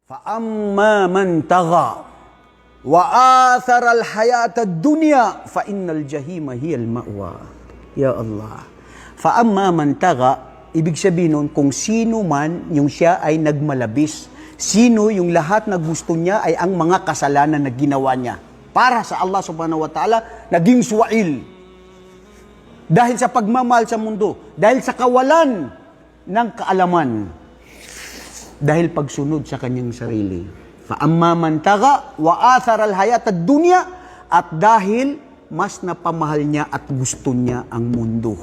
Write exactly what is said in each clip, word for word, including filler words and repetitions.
Fa amma man tagha wa athara al-hayata ad-dunya fa innal jahima hiya al-ma'wa. Ya Allah. Fa amma man tagha, ibig sabihin nun, kung sino man yung siya ay nagmalabis, sino yung lahat na gusto niya ay ang mga kasalanan na ginawa niya para sa Allah Subhanahu wa Ta'ala, naging suwail. Dahil sa pagmamahal sa mundo, dahil sa kawalan ng kaalaman, dahil pagsunod sa kanyang sarili. Fa amma man tagha wa athara al-hayata ad-dunya, at dahil mas napamahal niya at gusto niya ang mundo.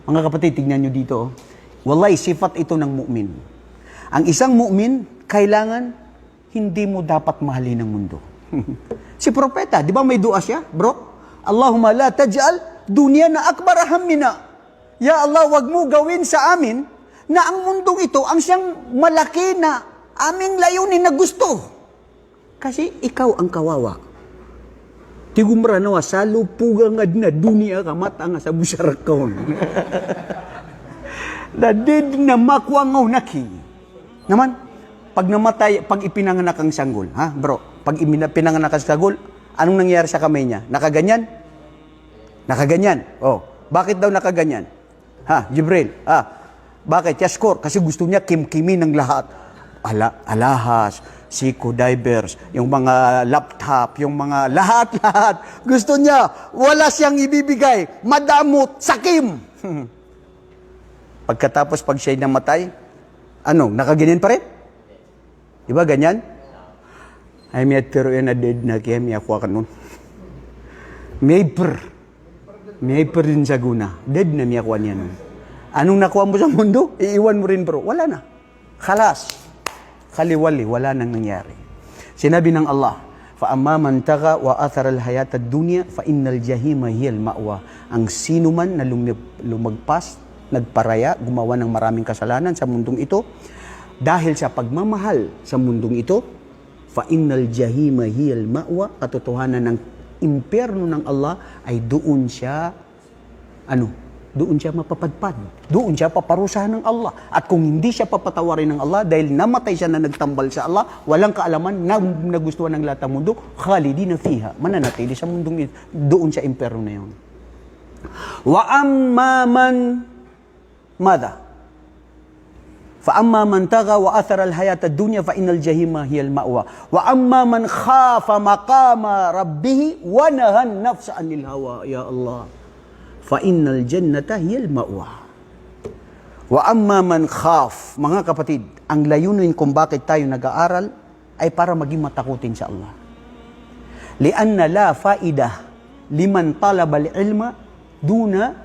Mga kapatid, tignan niyo dito, oh. Wallahi, sifat ito ng mu'min. Ang isang mu'min, kailangan hindi mo dapat mahalin ang mundo. Si propeta, di ba may dua siya, bro? "Allahumma la taj'al dunyana akbara hammina." Ya Allah, wag mo gawin sa amin na ang mundong ito ang siyang malaki na aming layunin na gusto. Kasi ikaw ang kawawa. Tig o Mranaw a, sa lopog angad na doniya ka, matanga sa bosar ka on. Na di dn a makowa nga on aki. Naman, pag namatay, pag ipinanganak ang sanggol, ha, bro? Pag ipina-, pinanganak ang sanggol, anong nangyari sa kamay niya? Nakaganyan? Nakaganyan. Oh, bakit daw nakaganyan? Ha, Jibril? Ha? Bakit? Yaskor, kasi gusto niya kimkimin ang lahat. Ala-, alahas, siko, divers, yung mga laptop, yung mga lahat-lahat. Gusto niya, wala siyang ibibigay. Madamot, sakim. Pagkatapos, pag siya'y namatay, ano, nakaganyan pa rin? Di ba ganyan? Ay, miyatero iyan a da dn a kiyamiyakowa ka on. Miyaiper. Miyaiper dn sa gona. Da dn a miyakowa niyan on. Anong nakowa mo sa mundo? Iiwan mo rin, bro. Wala na. Khalas. Khaliwali, wala nang nangyari. Sinabi ng Allah, "Fa amma man tagha wa athara al-hayata ad-dunya fa innal jahima hiya al-ma'wa." Ang sino man na lumi-, lumagpas, nagparaya, gumawa ng maraming kasalanan sa mundong ito, dahil sa pagmamahal sa mundong ito, "Fa innal jahima hiya al-ma'wa," katotohanan ng impyerno ng Allah ay doon siya, ano, doon siya mapapadpad. Doon siya paparusahan ng Allah. At kung hindi siya papatawarin ng Allah dahil namatay siya na nagtambal sa Allah, walang kaalaman, na nagustuhan ng lahat ng mundo, "khalidina fiha," mananatili sa mundong i-, doon sa impyerno na yun. "Wa amma man," madha? "Fa amma man tagha wa athara al-hayata ad-dunya fa innal jahima hiya al-ma'wa. Wa amma man khafa maqama rabbih wa nahan nafsa anil hawa." Ya Allah. "Fa innal jannata hiya al-ma'wa." Wa amma man khaf, mga kapatid, ang layunin kung bakit tayo nag-aaral ay para maging matakutin sa Allah. "Li'anna la fa'idah liman talabal ilma duna,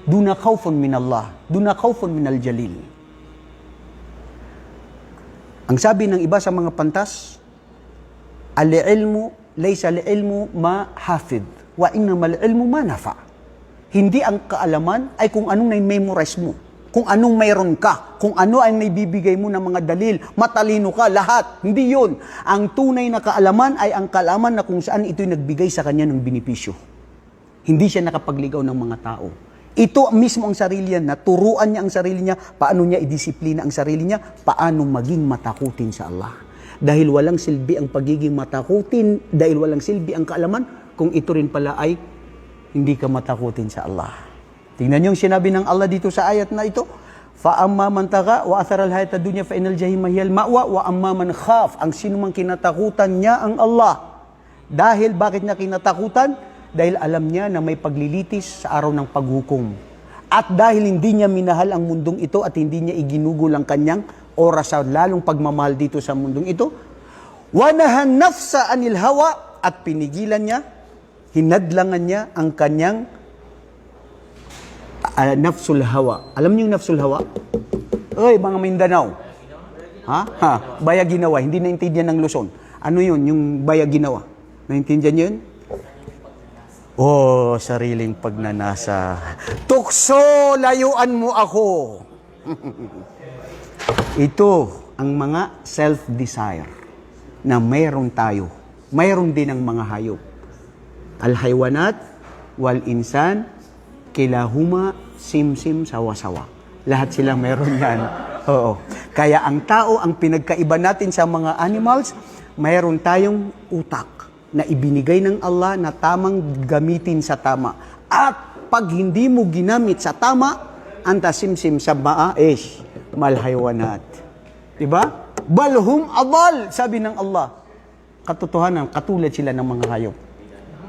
duna khawfun minallah, duna khawfun minal jalil." Ang sabi ng iba sa mga pantas, "Al-ilmu, laysa al-ilmu ma hafidh, wa innamal ilmu ma nafa." Hindi ang kaalaman ay kung anong na-memorize mo, kung anong mayroon ka, kung ano ang naibibigay mo ng mga dalil, matalino ka, lahat. Hindi yun. Ang tunay na kaalaman ay ang kaalaman na kung saan ito'y nagbigay sa kanya ng benepisyo. Hindi siya nakapagligaw ng mga tao. Ito mismo ang sarili niya, naturuan niya ang sarili niya, paano niya idisiplina ang sarili niya, paano maging matakutin sa Allah. Dahil walang silbi ang pagiging matakutin, dahil walang silbi ang kaalaman, kung ito rin pala ay hindi ka matakutin sa Allah. Tingnan niyo yung sinabi ng Allah dito sa ayat na ito, "Fa amma man tagha wa athara al-hayata ad-dunya fa innal jahima hiya al-ma'wa, wa amma man khaf," ang sino mang kinatakutan niya ang Allah. Dahil bakit niya kinatakutan? Dahil alam niya na may paglilitis sa araw ng paghukom. At dahil hindi niya minahal ang mundong ito at hindi niya iginugol ang kanyang oras sa lalong pagmamahal dito sa mundong ito, "wa nahan nafsa anil hawa," at pinigilan niya, hinadlangan niya ang kanyang, ah, nafsul hawa. Alam niyo yung nafsul hawa? Oy, mga Mindanao. Ha? Ha? Baya ginawa, hindi naintindihan ng Luzon. Ano yun, yung baya ginawa? Naintindihan niyo yun? Oh, sariling pagnanasa. Tukso, layuan mo ako. Ito ang mga self-desire na mayroon tayo. Mayroon din ang mga hayop. Al-haywanat wal insan kilahuma simsim sawa-sawa. Lahat sila mayroon yan. Oo. Kaya ang tao, ang pinagkaiba natin sa mga animals, mayroon tayong utak na ibinigay ng Allah na tamang gamitin sa tama. At pag hindi mo ginamit sa tama, anta simsim sa maa, ish, mal haywanat. Diba? Bal hum adal, sabi ng Allah. Katotohanan, katulad sila ng mga hayop.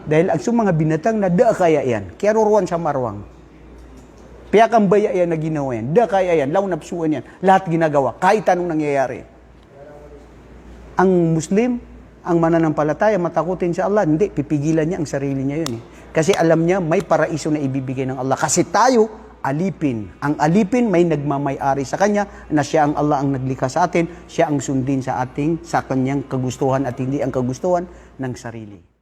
Dahil ang so mga binatang na da kaya iyan, kiyaroroan sa marwang. Piyakambaya iyan na ginawa iyan, da kaya iyan, law napsuan iyan, lahat ginagawa, kahit anong nangyayari. Ang Muslim, ang mananampalataya, matakotin sa Allah, hindi, pipigilan niya ang sarili niya yun eh. Kasi alam niya, may paraiso na ibibigay ng Allah. Kasi tayo, alipin. Ang alipin, may nagmamay-ari sa kanya, na siya ang Allah ang naglikha sa atin, siya ang sundin sa ating, sa kanyang kagustuhan at hindi ang kagustuhan ng sarili.